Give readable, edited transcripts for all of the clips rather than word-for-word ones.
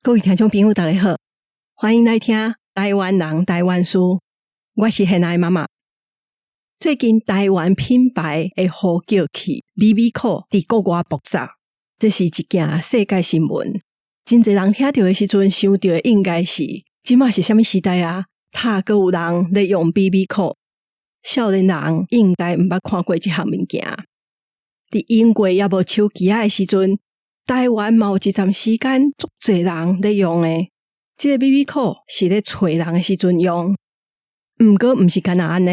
各位聽眾朋友，大家好，歡迎來聽《台灣人台灣事》，我是現愛媽媽。最近台灣品牌的呼叫器 BB Call 佇國外爆炸，這是一件世界新聞。真濟人聽著的時陣，想著的應該是這馬是啥物時代啊？塔閣有人咧用 BB Call？少年人應該毋捌看過這項物件。佇英國猶無手機仔的時陣，台灣嘛有一陣時間足濟人咧用的。這個 BB Call 是咧揣人的時陣用，毋過毋是干焦按呢。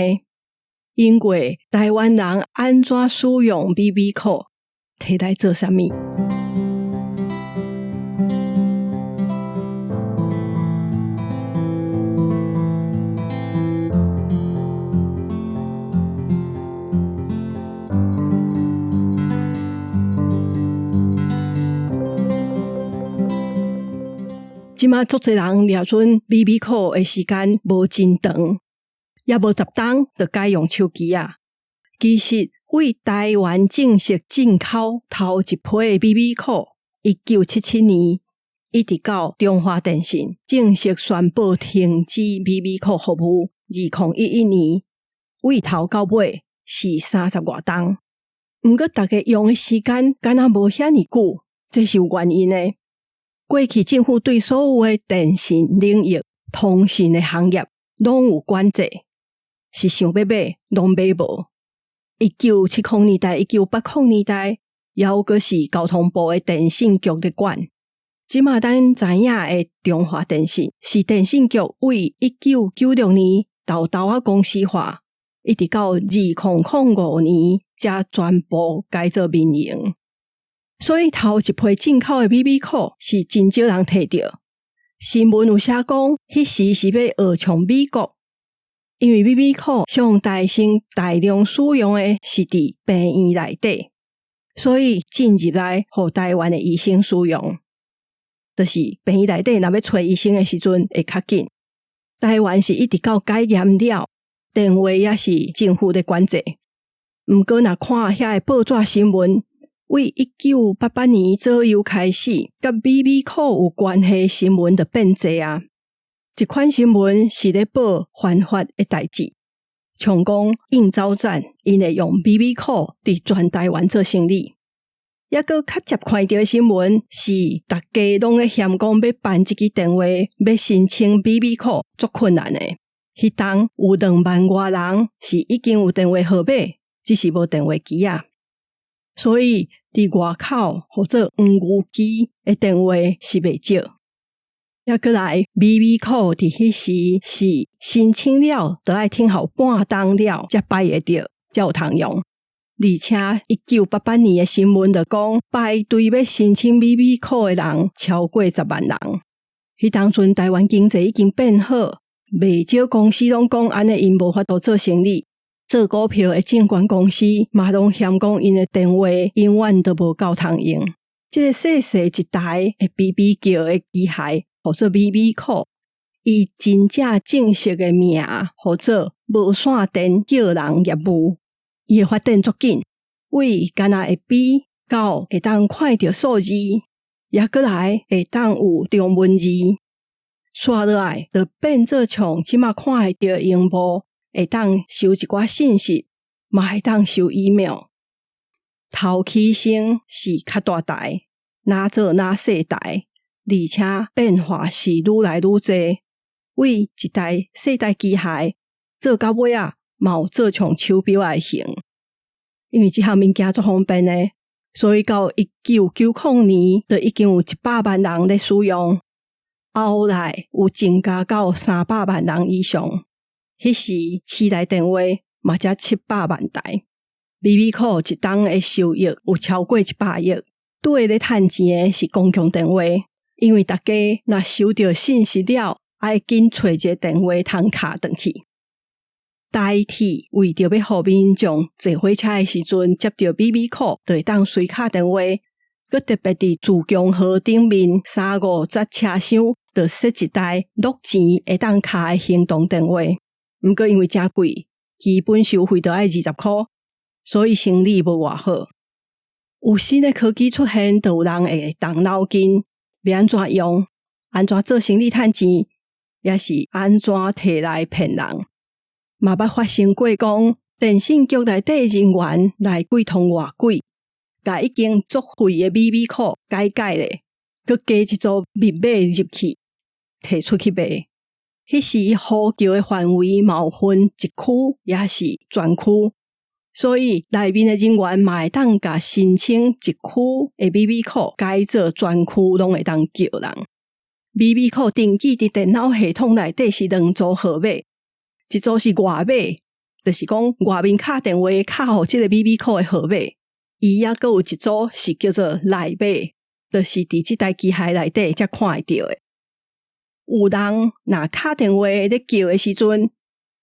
英國台灣人按怎使用 BB Call，提來做啥物？這馬足濟人掠準 BB Call 的時間無真長，猶無10冬就改用手機啊。其實，為台灣正式進口頭一批的 BB Call，1977年一直到中華電信正式宣布停止 BB Call 服務，2011年，為頭到尾是30外冬。毋過，大家用的時間敢若無遐爾久，這是有原因的。過去政府對所有的電信領域、通訊的行業攏有管制，是想欲買攏買無。1970年代、1980年代，猶閣是交通部的電信局咧管。這馬咱知影的中華電信是電信局為1996年沓沓仔公司化，一直到2005年才全部改做民營。所以頭一批進口的 BB Call 是真少人提著。新聞有寫講，彼時是欲學像美國，因為 BB Call 上大先大量使用的是佇病院內底，所以進入來予台灣的醫生使用，就是病院內底若欲揣醫生的時陣會較緊。台灣是一直到解嚴了，電話也是政府咧管制。毋過若看遐个報紙新聞，為1988年左右開始，佮 BB Call 有關係新聞就變濟啊。一款新聞是咧報犯法的代誌，像講應召站，𪜶會用 BB Call 佇全台灣做生理。猶閣較捷看著的新聞是，逐家攏咧嫌講欲辦一支電話，欲申請 BB Call 足困難的。彼當有2萬外人是已經有電話號碼，只是無電話機仔。所以佇外口號做黃牛機的電話是袂少。猶閣來 BB Call 佇彼時是申請了，著愛等候半冬了才擺會著，才有通用。而且1988年的新聞就講，排隊欲申請 BB Call 的人超過10萬人。彼當陣台灣經濟已經變好，袂少公司攏講按呢𪜶無法度做生理。做股票的證券公司嘛攏嫌講𪜶的電話永遠都無夠通用。這个細細一台會嗶嗶叫的機械，號做 BB Call，伊真正正式的名號做無線電叫人業務。伊的發展足緊，為干焦會嗶到會當看著數字，猶閣來會當有中文字，紲落來就變做像這馬看會著螢幕。會當收一寡信息，嘛會當收 email。頭起先是較大台，若做若細台，而且變化是愈來愈濟。為一台細台機械做到尾仔，嘛有做像手錶仔的型。因為這項物件足方便的，所以到1990年就已經有100萬人咧使用，後來有增加到300萬人以上。彼時市內電話嘛才700萬台，BB Call 一冬的收益有超過100億。對咧趁錢的是公共電話，因為大家若收著信息了，愛緊揣一个電話通敲轉去。台鐵為著欲予民眾坐火車的時陣接著 BB Call，就會當隨敲電話。閣特別佇自強號頂面三五節車廂，就設一台落錢會當敲的行動電話。毋過因為誠貴，基本收費著愛20箍，所以生理無偌好。有新的科技出現，就有人會動腦筋，欲按怎用？按怎做生理趁錢，抑是按怎提來騙人。嘛捌發生過講，電信局內底人員來鬼通外鬼，共已經作廢的 BB 扣改改咧，閣加一組密碼入去，提出去賣。彼時呼叫的範圍嘛有分一區，抑是全區，所以內面的人員嘛會當共申請一區的 BB 扣改做全區攏會當叫人。BB 扣登記佇電腦系統內底是兩組號碼，一組是外碼，就是講外面敲電話敲予這个 BB 扣的號碼，伊猶閣有一組是叫做內碼，就是佇這台機械內底才看會著的。有人若敲電話咧叫的時陣，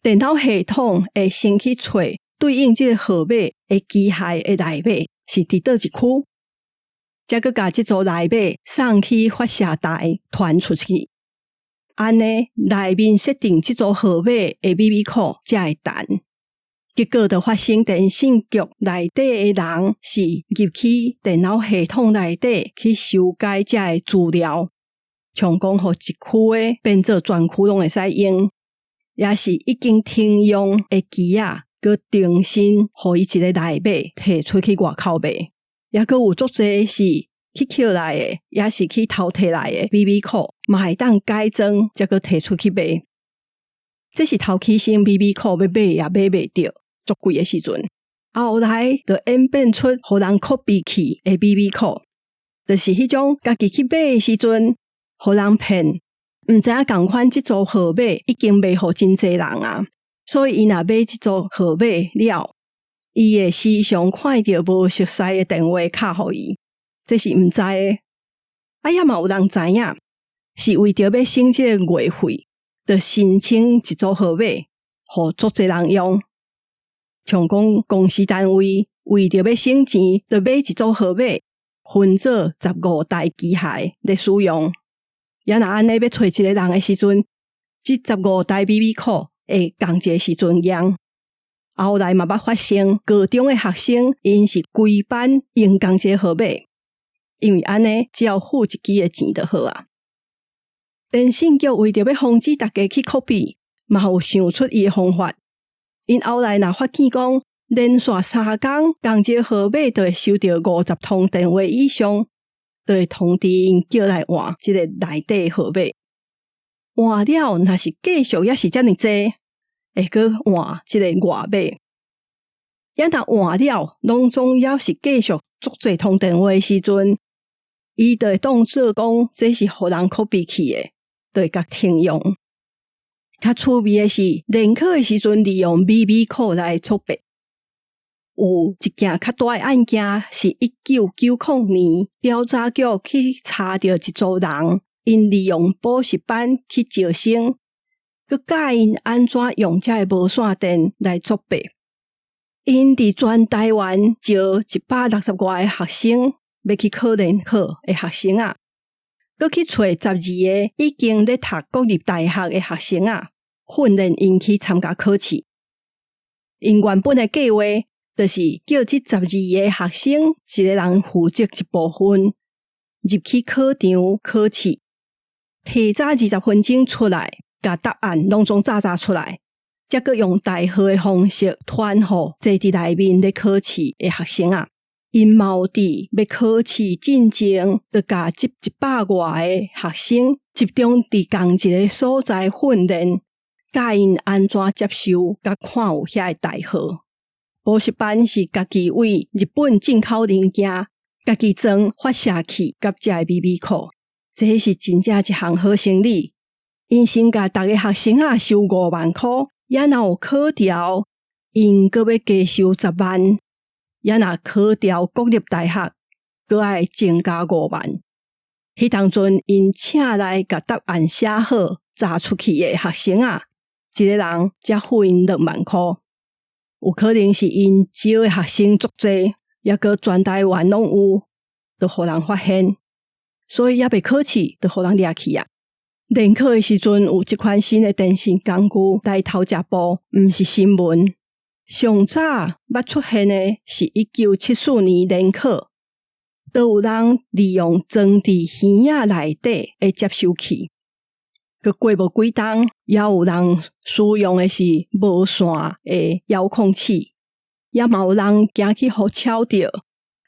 電腦系統會先去揣對應這个號碼的機械的內碼是佇佗一區，才閣共這組內碼送去發射台傳出去。按呢內面設定這組號碼的 BB 扣才會彈。結果就發生電信局內底的人是入去電腦系統內底去修改這个資料。像講，予一區的變做全區攏會使用，抑是已經停用的機仔，閣重新予伊一个內碼提出去外口賣，猶閣有足濟是去抾來的，抑是去偷提來的 BB 扣，嘛會當改裝，才閣提出去賣。這是頭起先 BB 扣欲買也買袂著，足貴的時陣，後來就演變出予人 copy 去的 BB 扣，就是彼種家己去買的時陣，予人騙，毋知影仝款這組號碼已經賣予真濟人啊，所以伊若買這組號碼了，伊會時常看著無熟似的電話敲予伊，這是毋知的。啊，也嘛有人知影，是為著欲省這个月費，就申請一組號碼，予足濟人用。像講公司單位為著欲省錢，就買一組號碼，分做15台機械咧使用。也若按呢欲揣一个人的時陣，這十五台 BB 扣會仝一个時陣用。後來嘛捌發生高中的學生，𪜶是規班用仝一个號碼，因為按呢只要付一支的錢就好啊。電信局為著欲防止大家去 copy，嘛有想出伊的方法。𪜶後來若發現講連續3工仝一個號碼就會收著50通電話以上，就會通知𪜶叫來換這个內底號碼。換了，若是繼續猶是遮爾濟，會閣換這个外碼。也若換了，攏總猶是繼續足濟通電話的時陣，伊就會當做講這是予人 copy 去的，就會共停用。較趣味的是，聯考的時陣利用 BB 扣來作弊。有一件較大的案件，是1990年調查局去查著一組人，𪜶利用補習班去招生，閣教𪜶按怎用這个無線電來作弊。𪜶佇全台灣招160外个學生，欲去考聯考的學生仔，閣去揣12個已經咧讀國立大學的學生仔，訓練𪜶去參加考試。𪜶原本的計畫，就是叫這十二個學生，一个人負責一部分入去考場考試，提早20分鐘出來，共答案攏總早早出來，才閣用代號的方式傳予坐佇內面咧考試的學生仔。𪜶嘛有佇欲考試進前，就共這100外個學生集中佇仝一个所在訓練，教𪜶按怎接收佮看有遐个代號。補習班是家己為日本進口零件，家己裝發射器佮這个 BB 扣，這是真正一項好生理。𪜶先共逐个學生仔收5萬箍，也若有考著，𪜶閣欲加收10萬；也若考著國立大學，閣愛增加5萬。彼當陣，𪜶請來共答案寫好、查出去的學生仔，一个人才付𪜶2萬箍。有可能是𪜶招的學生足濟，猶閣全台灣攏有，就予人發現，所以猶未考試就予人掠去啊！聯考的時陣有這款新的電信工具來偷食步，毋是新聞。上早捌出現的是1974年聯考，都有人利用裝佇耳仔內底的接收器。閣過無幾冬，也有人使用的是無線的遙控器，也嘛有人驚去予抄著，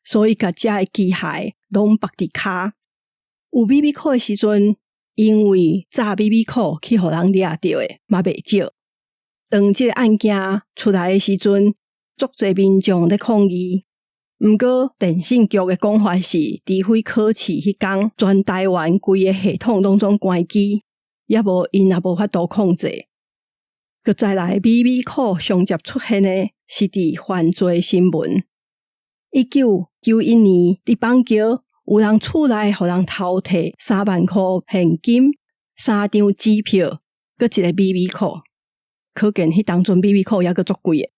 所以共遮的機械攏縛佇跤。有秘密扣的時陣，因為詐秘密扣去予人掠著的嘛袂少。當這个案件出來的時陣，足濟民眾咧抗議。毋過電信局的講法是，除非考試彼工，全台灣規个系統攏總關機，抑無𪜶也無法度控制。閣再來，秘密扣上捷出現的是佇犯罪新聞。1991年，佇板橋有人厝內予人偷提3萬箍現金、三張支票，閣一个秘密扣。可見彼當陣秘密扣猶閣足貴的。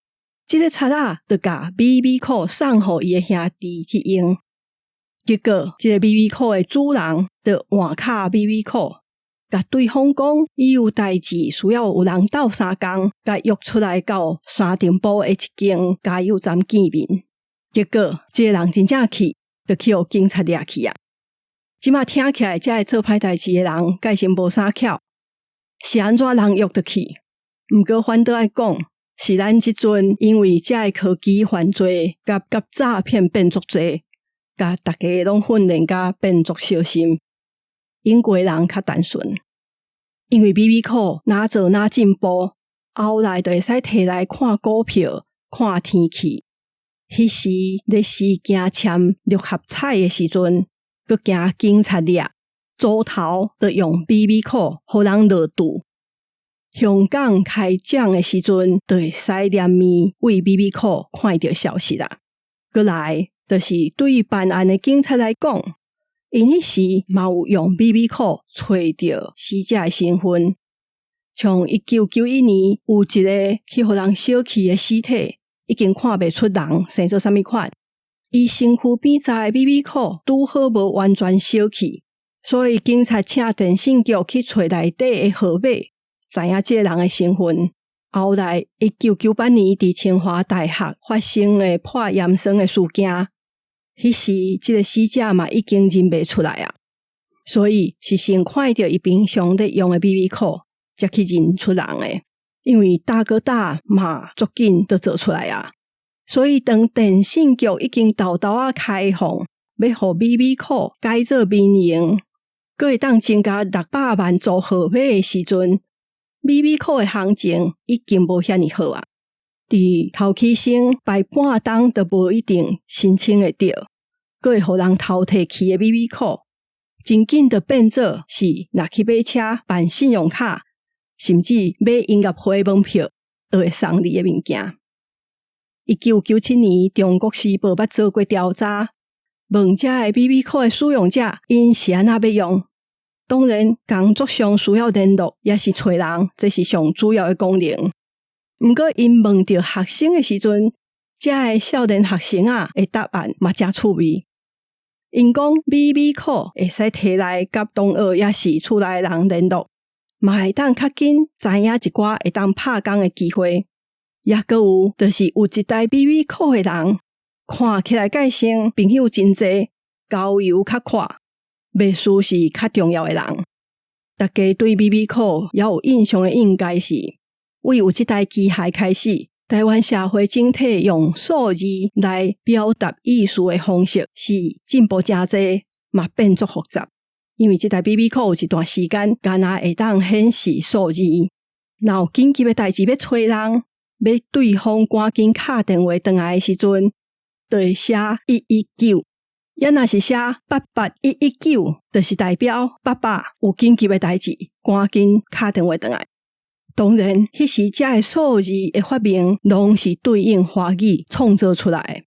這个賊仔就共秘密扣送予伊的兄弟去用，結果這个秘密扣的主人就換卡秘密扣，共對方講伊有代誌需要有人鬥相共，共約出來到三重埔的一間加油站見面。結果這个人真正去，就去予警察掠去啊！這馬聽起來，遮个做歹代誌的人，蓋先無啥巧，是按怎人約就去？毋過反倒愛講，是咱這陣因為遮个科技犯罪佮佮詐騙變足濟，共逐家攏訓練甲變足小心。英國人較單純，因為秘密扣哪做哪進步，後來就會使提來看股票、看天氣。彼時咧試驚簽六合彩的時陣，閣驚警察掠，組頭就用秘密扣予人落注。香港開獎的時陣，就會使連暝對秘密扣看著消息啦。閣來，就是對辦案的警察來講，𪜶彼時嘛有用秘密扣揣著死者的身份。像1991年有一个去予人燒去的屍體，已經看袂出人生做啥物款。伊身軀邊紮的秘密扣拄好無完全燒去，所以警察請電信局去揣內底的號碼，知影這個人的身份。後來，1998年佇清華大學發生的潑鹽酸的事件，彼時這个死者嘛已經認袂出來啊，所以是先看著伊平常咧用的秘密扣，才去認出人的。因為大哥大嘛足緊就做出來啊，所以當電信局已經沓沓仔開放，欲予秘密扣改做民營，閣會當增加600萬組號碼的時陣，秘密扣的行情已經無遐爾好啊！佇頭起先排半冬都無一定申請會著，閣會予人偷提去的秘密扣，真緊就變做是若去買車辦信用卡，甚至買音樂會門票都會送你的物件。1997年，中國時報捌做過調查，問遮的秘密扣的使用者，𪜶是按怎欲用？當然，工作上需要聯絡，抑是揣人，這是上主要的功能。毋過，𪜶問著學生的時陣，遮的少年學生仔的答案嘛誠趣味。𪜶講秘密扣會使提來佮同學抑是厝內人聯絡，嘛會當較緊知影一寡會當拍工的機會。抑閣有，就是有一台秘密扣的人，看起來蓋先朋友真濟，交遊較闊，袂輸是較重要的人。大家對秘密扣猶有印象的，應該是對有這台機械開始，台灣社會整體用數字來表達意思的方式是進步誠濟，嘛變足複雜。因為這台秘密扣有一段時間，干焦會當顯示數字。若有緊急的代誌欲揣人，欲對方趕緊敲電話轉來的時陣，就會寫119。抑若是寫88119，就是代表爸爸有緊急的代誌，趕緊敲電話轉來。當然，彼時遮的數字的發明，攏是對應華語創造出來的。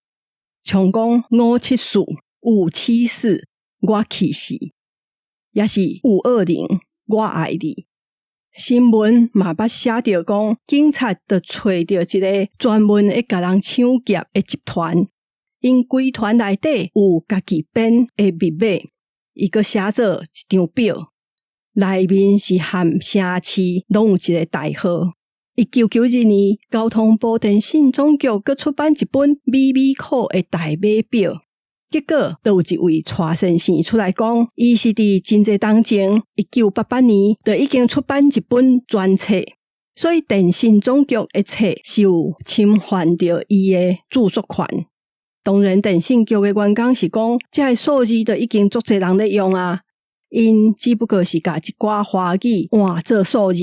像講574574，我去死，抑是520，我愛你。新聞嘛捌寫著講，警察就揣著一个專門會共人搶劫的集團，𪜶規團內底有家己編的密碼，伊閣寫做一張表，內面是含城市攏有一个代號。1992年，交通部電信總局閣出版一本秘密扣的代碼表，結果，就有一位蔡先生出來講，伊是佇真濟冬前，1988年就已經出版一本專冊，所以電信總局的冊是有侵犯著伊的著作權。當然，電信局的員工是講，這个數字就已經足濟人咧用啊，𪜶只不過是共一寡華語換做數字，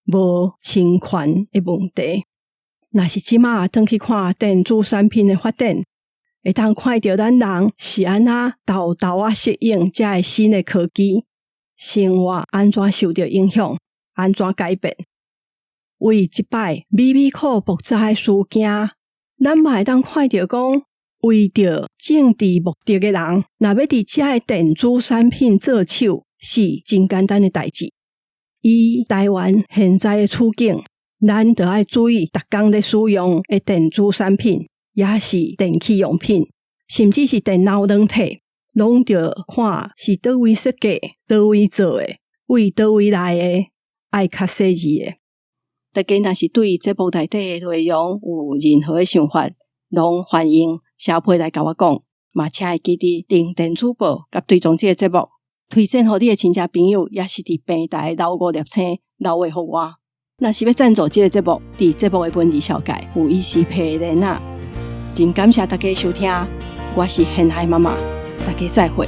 無侵權的問題。若是這馬轉去看電子產品的發展，會當看著咱人是按怎沓沓仔適應這个新的科技，生活按怎受著影響，按怎改變。為這擺美美苦爆炸的事件，咱嘛會當看著講，為著政治目的的人，若欲佇這个電子產品做手，是真簡單的代誌。以台灣現在的處境，咱著愛注意，逐工咧使用的電子產品，抑是電器用品，甚至是電腦軟體，攏著看是佗位設計、佗位做的、為佗位來的，愛較細膩的。大家若是對節目內底的內容有任何的想法，攏歡迎寫批來共我講，嘛請會記得訂電子報佮追蹤這个節目，推薦予你的親戚朋友，抑是佇平台留五粒星留話予我。若是欲贊助這个節目，佇節目的文字紹介有 ECPay 的連結。真感謝大家收聽，我是現海媽媽，大家再會。